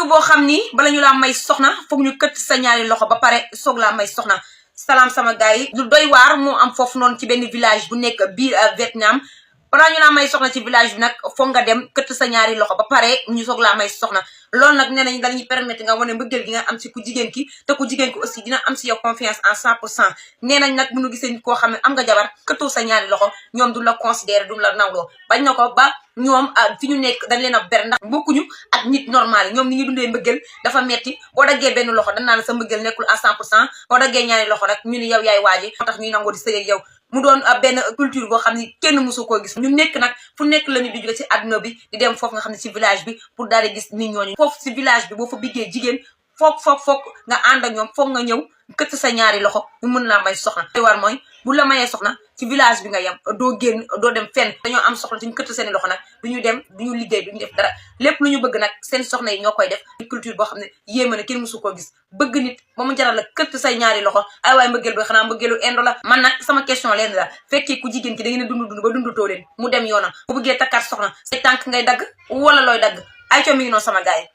boo xam ni bala ñu laa may soxna foog ñu këtt sa ñaari loxo ba pare soog laa may soxna. salaam sama gars yi lu doy waar moo am foofu noonu ci benn village bu nekk biir Vietnam. balaa ñu laa may soxna ci village bi nag foog nga dem këtt sa ñaari loxo ba pare ñu soog laa may soxna. loolu nag nee nañ dañuy permettre nga wane mbëggeel gi nga am si ku jigéen ki te ku jigéen ki aussi dina am si yow confiance en 100%. nee nañ nag bu ñu gisee nit koo xam ne am nga jabar këttoo sa ñaari loxo ñoom du la considérer du la nawloo bañ na ko ba ñoom fi ñu nekk dañ leen a ber ndax bokkuñu ak nit normal yi ñoom ni ñuy dundee mbëggeel dafa metti boo daggee benn loxo dañ naan sa mbëggeel nekkul à 100%. boo daggee ñaari loxo rek ñu ni yow yaay waaji moo tax ñuy nangoo di sëy ak yow mu doon benn culture boo xam ni kenn mësu koo gis ñu nekk nag fu nekk la ñu di jóge ci àdduna bi di dem foofu nga xam ne ci village bi pour daal di gis nit ñooñu foofu ci village bi boo fa biggee jigéen foog nga ànd ak ñoom foog nga ñëw këtt sa ñaari loxo ñu mën laa may soxna li war mooy bu la mayee soxna ci village bi nga yem doo génn doo dem fenn dañoo am soxla suñu këtt seen loxo nag duñu dem duñu liggéey duñu def dara lépp lu ñu bëgg nag seen soxna yi ñoo koy def culture boo xam ne yéema na kenn mësu koo gis bëgg nit ba mu jaral la këtt say ñaari loxo ay waay mbëggeel ba xanaa mbëggeelu indo la man nag sama question leen la fekkee ku jigéen ki da ngeen a dund ba dund too leen mu dem yoonam bu bëggee takkaat soxna say tànk ngay dagg wala looy dagg ay co mi ngi noonu sama gaay